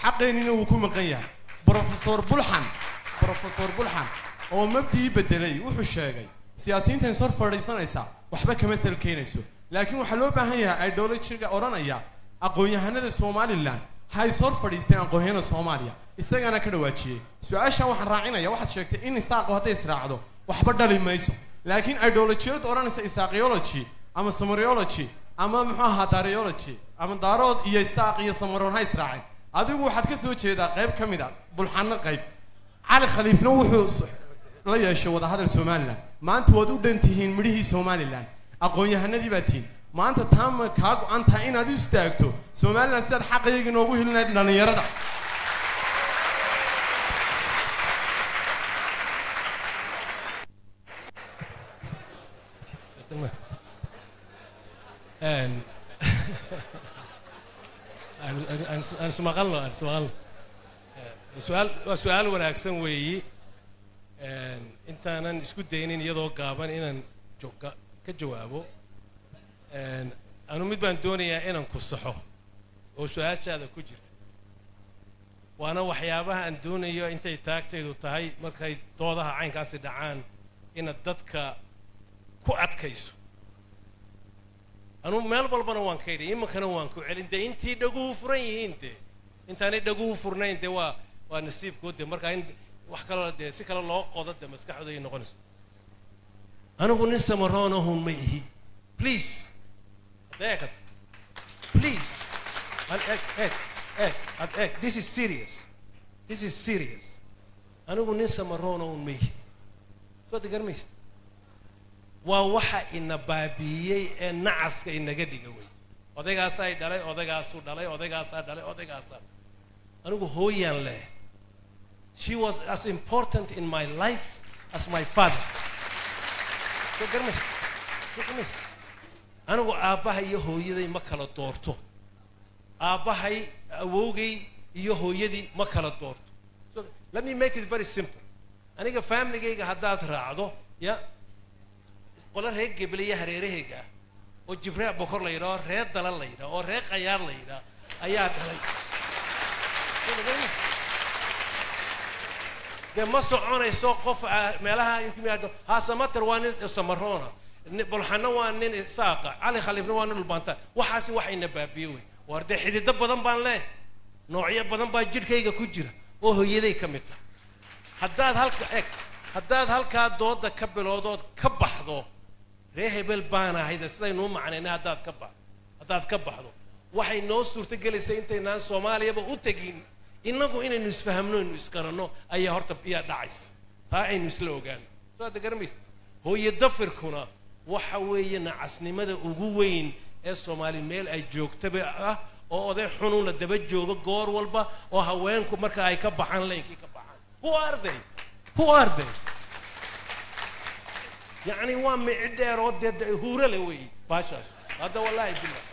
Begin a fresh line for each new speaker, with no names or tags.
Xaqeenina wuu ku maqan yahay. Professor Bulxan oo mabdii bedelay wuxuu sheegay siyaasiyiintan is hor fadhiisanaysa waxba kama salkeenayso, laakiin waxaa loo baahan yahay ideology-ga odhanaya aqoon-yahanada Somaliland ha is hor fadhiisteen aqoon-yahanada Soomaaliya. Isagana ka dhawaajiyey. Su-aashan waxaan raacinaya, waxaad sheegtay in Isaaqo hadday israacdo waxba dhali mayso, laakiin ideologiyada odhanaysa Isaaqyology ama Samariology ama muxuu ahaa Dariology ama Daarood iyo Isaaq iyo Samaroon ha israaceen, adigu waxaad ka soo jeedaa qayb ka mid a, Bulxanno qayb, Cali Khaliifna wuxuu la yeeshay wadahadal Somaliland. Maanta waad u dhan tihiin midhihii Somaliland, aqoon-yahanadii baa tihiin. Maanta taama kaa go-an tahay inaad u istaagto Somaliland sidaad xaqayga inoogu helinayd dhallinyarada?
Aan ismaqalno, aan ismaqalno. Su-aal waa su-aal wanaagsan weeyi. Intaanan isku daynin iyadoo gaaban inaan ka jawaabo, anu mid baan doonayaa inaan ku saxo oo su-aashaada ku jirta, waana waxyaabaha aan doonayo intay taagtaydu tahay markay doodaha caynkaasi dhacaan inaad dadka ku adkayso. Anu meel walbana waan ka idhi, iminkana waan ku celin. Dee intii dhaguhu furan yihiin, dee intaanay dhaguhu furnayn, dee waa nasiibkood. Dee markaa in wax kaloo dee si kale loo qodo, dee maskaxdooda ay noqonayso. Anigu nin Samaroon ahun ma ihi. Please, hadda eegato, please, ad eeg, eeg, eeg, ad eeg. This is serious, this is serious. Anigu nin Samaroon ahun ma ihi. Soo degarmaysa? Waa waxa ina baabi'iyey ee nacaska inaga dhiga wey. Odaygaasaa dhalay, odaygaasuu dhalay, odaygaasaa dhalay, odaygaasaa. Anigu hooyaan leh. She was as important in my life as my father. Soo garmaysa? Soo garmaysa? Anigu aabbahay iyo hooyaday ma kala doorto. Aabbahay, awowgay iyo hooyadii ma kala doorto. So let me make it very simple. Aniga family-gayga haddaad raacdo, ya qolo reer Gebliya hareerahayga ah oo Jibraac Bokor la yidhaho, reer Dala la yidhaho, oo reer Qayaar la yidhaho ayaa dhalay. Dee ma soconayso qof meelaha inku yimaado ha Samater waa nin Samaroona, Bulxanno waa nin Isaaqa, Cali Khaliifna waa nin Dhulbaanta. Waxaasi waxayna baabiye wey. Waar dee xidido badan baan leh, noocyo badan baa jidhkayga ku jira oo hooyaday ka mid tahay. Haddaad halka eg, haddaad halkaa dooda ka bilowdood ka baxdo ree hebel baan ahayde sidaynuu macnaynay, haddaad ka baxdo, waxay noo suurtogelaysaa intaynaan Soomaaliyaba u tegin innagu inaynu isfahamno, aynu isgaranno ayaa horta iyaa dhacaysa. Taa aynu isla ogaano. Soo hadda garamaysa? Hooyo dafirkuna waxa weeye nacasnimada ugu weyn ee Soomaali meel ay joogtaba ah, oo oday xunun la daba joogo goor walba, oo haweenku marka ay ka baxaan laynkii ka baxaan. Who are they? Who are they? Yacni waa mici dheer oo dee huuro le wey baashaas hadda. Wallaahi billah.